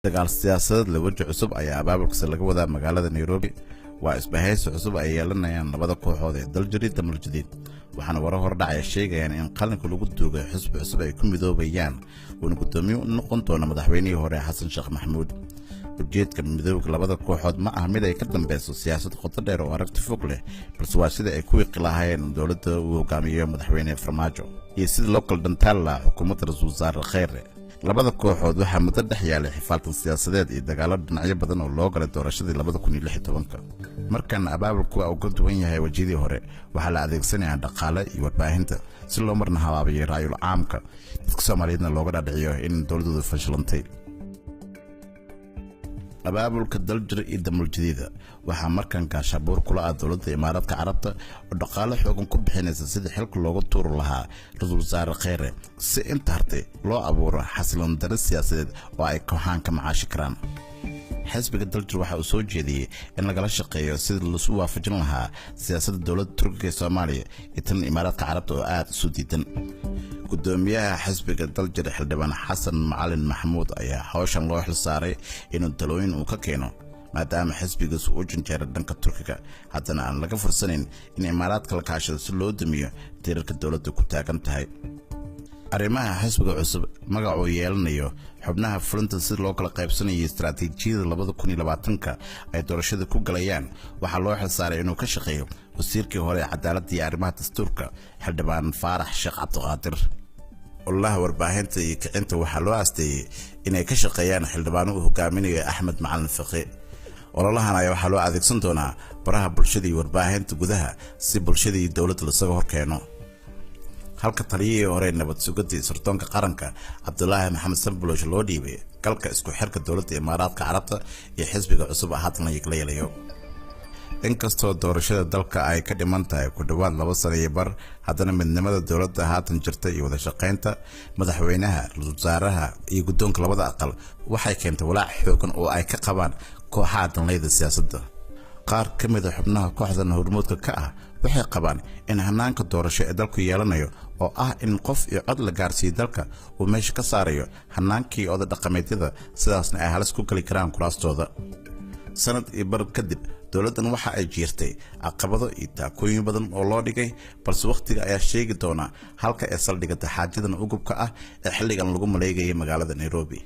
Dagaal siyaasadeed la weji cusub ayaa abaabulkiisa laga wadaa magaalada Nairobi. Waa isbahaysi cusub ay yeelanayaan labada kooxood ee Daljiri Damuljadiid, waxaana warar hordhacaya sheegayaan in qalinka lagu duugay xisbi cusub ay ku midoobayaan, uuna guddoomiye u noqon doono madaxweynihii hore Xasan Sheekh Maxamuud. Ujeedka midooga labada kooxood ma ah mid ay ka dambeyso siyaasad qoto dheer oo aragti fog leh, balse waa sida ay ku wiiqi lahaayeen dowladda uu hogaamiyo madaxweyne Farmaajo iyo sida loo kala dhantaali lahaa xukuumadda ra-iisul wasaare Kheyre. Labada kooxood waxaa muddo dhex yaalay xifaaltan siyaasadeed iyo dagaallo dhinacyo badan oo loo galay doorashadii 2016-ka. Markan abaabulku waa uu ka duwan yahay wejiyadii hore. Waxaa la adeegsanayaa dhaqaale iyo warbaahinta si loo marna habaabiyo raayul caamka dadka Soomaaliyeedna looga dhaadhiciyo in dowladoodu fashilantay. Abaabulka Daljir iyo Damuljadiida waxaa markan gaashabuur kula ah dowladda Imaaraadka Carabta oo dhaqaale xoogan ku bixinaysa sidii xilka looga tuuri lahaa ra-iisul wasaare Kheyre, si inta hartay loo abuuro xasiloon dare siyaasadeed oo ay kooxaan ka macaashi karaan. Xisbiga Daljir waxa uu soo jeediyey in lagala shaqeeyo sidii lasu waafajin lahaa siyaasadda dowladda Turkiga ee Soomaaliya iyo tan Imaaraadka Carabta oo aada isu diidan. Gudoomiyaha xisbiga Daljir, xildhibaan Xasan Macalin Maxamuud, ayaa hawshan loo xil saaray inuu talooyin uu ka keeno, maadaama xisbigiisu u janjeeray dhanka Turkiga, haddana aan laga fursanayn in Imaaraadka la kaashado si loo dumiyo tiirarka dowladda ku taagan tahay. Arrimaha xisbiga cusub, magacuu yeelanayo, xubnaha fulinta, si loo kala qaybsanayo, istaraatiijiyada 2020-ka ay doorashada ku galayaan, waxaa loo xil saaray inuu ka shaqeeyo wasiirkii hore ee cadaaladda iyo arrimaha dastuurka, xildhibaan Faarax Sheekh Cabdiqaadir. Ololaha warbaahinta iyo kicinta waxaa loo asteeyey inay ka shaqeeyaan xildhibaano uu hogaaminayo Axmed Macalin Fiqi. Ololahan ayaa waxaa loo adeegsan doonaa baraha bulshada iyo warbaahinta gudaha si bulshada iyo dowladda lasaga horkeeno, halka taliyihii hore nabad sugidda sirdoonka qaranka, Cabdulaahi Maxamed Sanbalooshe, loo dhiibay galka isku xirka dowladda Imaaraadka Carabta iyo xisbiga cusub haatan la yeelayo. Inkastoo doorashada dalka ay ka dhiman tahay ku dhowaad 2 sano iyo bar, haddana midnimada dowladda haatan jirta iyo wada shaqaynta madaxweynaha, ra-iisul wasaaraha iyo guddoonka labada aqal waxay keentay walaac xoogan oo ay ka qabaan kooxaha danleyda siyaasadda. Qaar ka mid a xubnaha kooxdan hormoodka ka ah waxay qabaan in hanaanka doorasho ee dalku yeelanayo, oo ah in qof iyo cod la gaarsiiyo dalka, uu meesha ka saarayo hanaankii oda dhaqameedyada, sidaasna ay halis ku geli karaan kuraastooda. Sanad iyo bar kadib, dowladdan waxa ay jiirtay caqabado iyo taakooyin badan oo loo dhigay, balse wakhtiga ayaa sheegi doona halka ee saldhigata xaajadan ugubka ah ee xilligan lagu maleegayay magaalada Nairobi.